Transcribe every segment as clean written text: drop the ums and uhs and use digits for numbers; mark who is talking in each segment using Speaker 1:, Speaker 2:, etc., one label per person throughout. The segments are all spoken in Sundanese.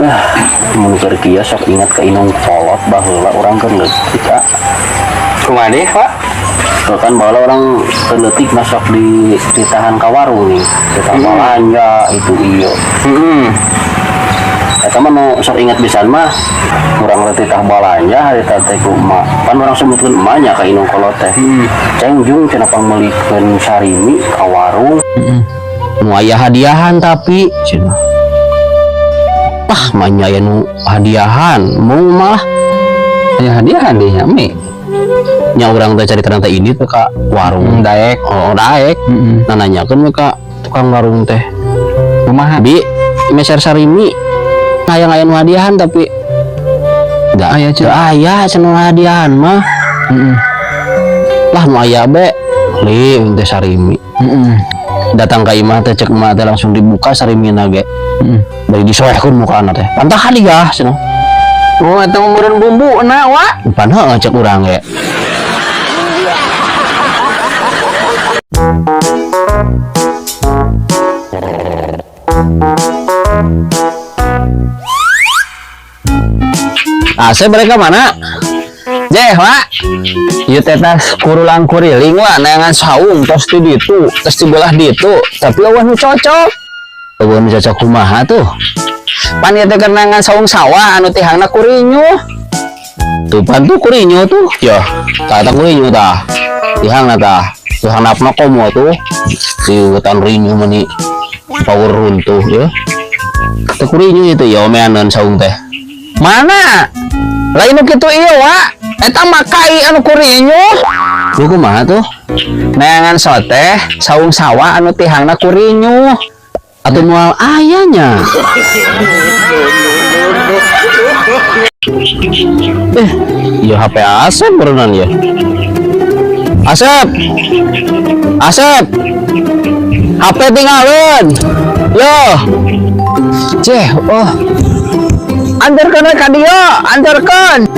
Speaker 1: Ah, mun keur kieu sok ingat ka indung kolot baheula urang keur leutik ah.
Speaker 2: Kumaha deh, Pak?
Speaker 1: Tuh kan baheula urang keur leutik masuk di ditahan ka warung nih. Ditahan balanja itu iyo. Eta mah nu sok ingat pisan mah urang teh titah balanja harita teh ku emak. Pan urang sebutkeun emaknya ka indung kolot teh. Ceng jung cenah pangmeulikeun sarimi ka warung. Nu aya hadiahan tapi cenah. Wah, manya aya nu hadiahan, mau malah
Speaker 2: Aya hadiahan deh nya, Mi.
Speaker 1: Nya urang teh cari teh ini teh ka warung.
Speaker 2: Daek.
Speaker 1: Oh, daek. Nah, nanyakeun we ka tukang warung teh.
Speaker 2: Kumaha?
Speaker 1: Bi, meser sarimi hayang aya nu hadiahan tapi da
Speaker 2: Aya,
Speaker 1: cenah aya cenah hadiahan mah. Lah nu aya be li teh sarimi. Datang ka imah teh cek emak teh langsung dibuka sarimina ge. Bari disoehkeun mukana teh. Pantah hadiah cenah.
Speaker 2: Oh, eta mah meureun bumbuna, Wak.
Speaker 1: Pan heueuh cek urang ge. Asep mereka mana?
Speaker 2: Jeh, Wak. Ieu teh tas kurulang kuriling, Wak, neangan saung tos ti ditu, tos ti belah ditu, tapi eueuh nu cocok.
Speaker 1: Eueuh nu cocok kumaha tuh?
Speaker 2: Pan ieu teh keur neangan saung sawah anu tihangna kurinyu.
Speaker 1: Tuh pan tuh kurinyu tuh. Ya, tah eta kurinyu tah. Tihangna tah. Tuh handapna komo tuh. Di hutan rinyu meni power runtuh ya. Teh kurinyu itu ya omeaneun saung teh.
Speaker 2: Mana? Lain nu kitu ieu, Wak. Eta mah kai anu kurinyu.
Speaker 1: Lu kumaha tuh?
Speaker 2: Neangan soteh saung sawah anu tihangna kurinyu.
Speaker 1: Atau moal ayahnya? Ya HP Asep berenang ya. Asep, Asep, HP tinggalin. Yo,
Speaker 2: Ceh, oh. Antarkeun we ka dieu, antarkeun.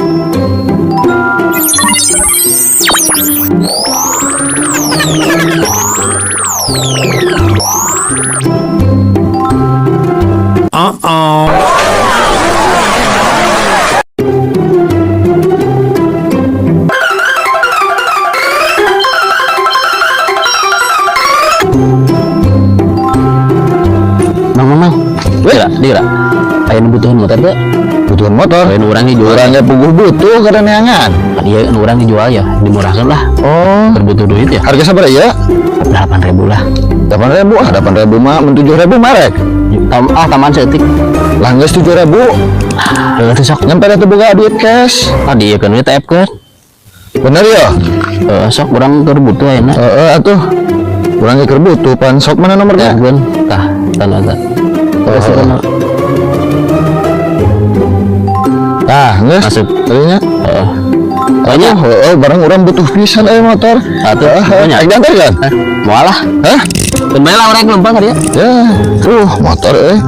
Speaker 1: Mang, mang, mang. Dira, dira. Aya nu butuhan motor teu?
Speaker 3: Butuhan motor.
Speaker 1: Aya nu urang dijual.
Speaker 3: Urangnya puguh butuh karena neangan.
Speaker 1: Kan ieu nu urang dijual ya, dimurahkan lah.
Speaker 3: Oh,
Speaker 1: Terbutuh duit ya.
Speaker 3: harga sabar ya?
Speaker 1: 8.000 lah.
Speaker 3: 8.000, ah 8.000 mah mun 7.000 marek.
Speaker 1: Tam, ah taman seeutik.
Speaker 3: Lah geus 7.000.
Speaker 1: Heeh teh sok.
Speaker 3: Nyampe atuh boga duit cash.
Speaker 1: Ah dieu kan we TF keun.
Speaker 3: Bener ya?
Speaker 1: Heeh sok urang keur butuh ayeuna.
Speaker 3: Heeh atuh. Urang ge keur butuh pan sok mana nomornya?
Speaker 1: TF keun. Tah, tah tah.
Speaker 3: Oh. Tah, geus.
Speaker 1: Masuk.
Speaker 3: Tadinya.
Speaker 1: Heeh. Banyak.
Speaker 3: Heeh, barang urang butuh pisan euy motor.
Speaker 1: Atuh,
Speaker 3: Heeh,
Speaker 1: banyak.
Speaker 3: aing diantar kan?
Speaker 1: Moal lah.
Speaker 3: Hah?
Speaker 1: Keun bae lah urang lempang ka dieu.
Speaker 3: Ya, motor euy.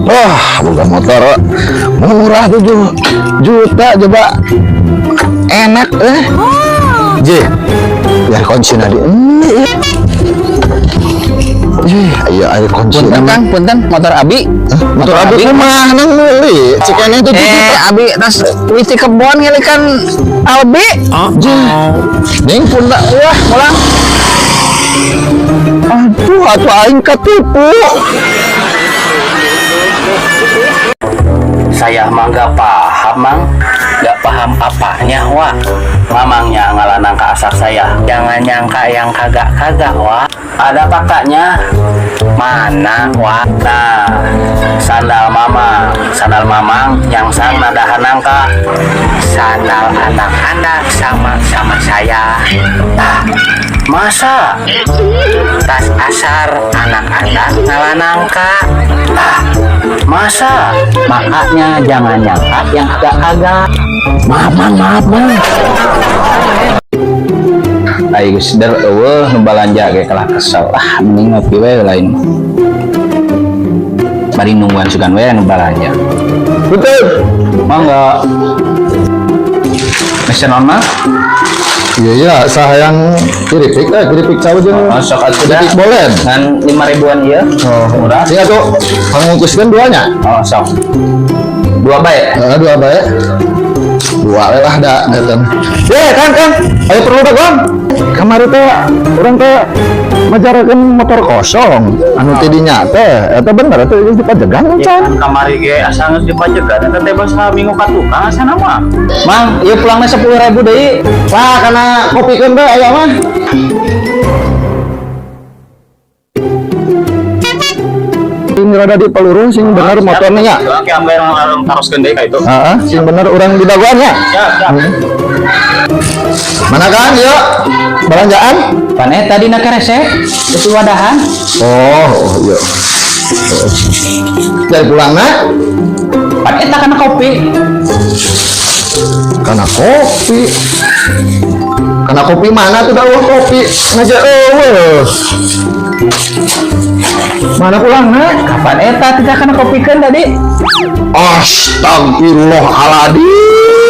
Speaker 3: Wah, boga motor murah 7 juta coba. Enak eh. J. Ya kuncina di ini. Ih, ayo ayo kunci.
Speaker 2: Punten Kang, punten motor abi.
Speaker 3: Motor abi kumaha nang meuli? Cikene 7 juta.
Speaker 2: Abi tas wis di kebon ngelikan Albi.
Speaker 3: J. Ning
Speaker 2: Punten wah, pulang.
Speaker 3: Aduh, atuh aing ketipu.
Speaker 1: Saya mah nggak paham, Mang. Nggak paham apanya, Wak. Mamangnya ngalanang ke asak saya. Jangan nyangka yang kagak-kagak, Wak. Ada faktanya. Mana, Wak? Nah, sandal mama. Sandal mamang yang sang nadahan nangka. Sandal anak anda sama-sama saya. Nah, masa? Tas asar anak anda ngalanangka. Nah, masa? Makanya jangan nyangka yang agak-agak. Maaf, Mang, maaf, Mang.
Speaker 2: Ayo geus der eueuh nu balanja ge kalah kesel. Ah, mending ngopi we lain. Bari nungguan sugan we nu balanja.
Speaker 3: Betul.
Speaker 2: Mangga. Mesen naon mah?
Speaker 3: Iya, iya, sayang Keripik eh, keripik cau jeung
Speaker 2: Oh, sok atuh dah.
Speaker 3: keripik bolen.
Speaker 2: Ngan 5 ribuan ieu.
Speaker 3: Oh,
Speaker 2: Murah.
Speaker 3: Sing atuh pangungkuskeun duanya.
Speaker 2: Oh, sok. Dua bae.
Speaker 3: Heeh, dua bae. Dua we lah da eta. Ye, Kang, Kang. Ayo perlu dagang. Kamari teh urang teh majarakeun motor kosong anu ti dinya teh eta bener eta geus dipajegan kan can?
Speaker 1: Kamari ge asa geus dipajegan eta teh basa minggu ka tukang asana mah.
Speaker 2: Mang, ieu pulangna 10.000 deui.
Speaker 3: Wah, kana kopikeun bae aya mah. Sing rada di peluru sing bener motornya nya.
Speaker 1: Oke, ambil orang taroskeun deui ka itu.
Speaker 3: Heeh, sing bener urang di dagoan nya.
Speaker 1: Siap, siap.
Speaker 3: Mana Kang? Yuk. Belanjaan?
Speaker 2: Pan eta dina keresek, itu wadahan.
Speaker 3: Oh, iya. Oh. Dari pulang na?
Speaker 2: Pan eta kana kopi.
Speaker 3: Karena kopi. Karena kopi mana tuh dah kopi? Ngaja eueuh. Mana pulang na?
Speaker 2: Kapan eta tidak kana kopikeun tadi?
Speaker 3: Astagfirullahaladzim.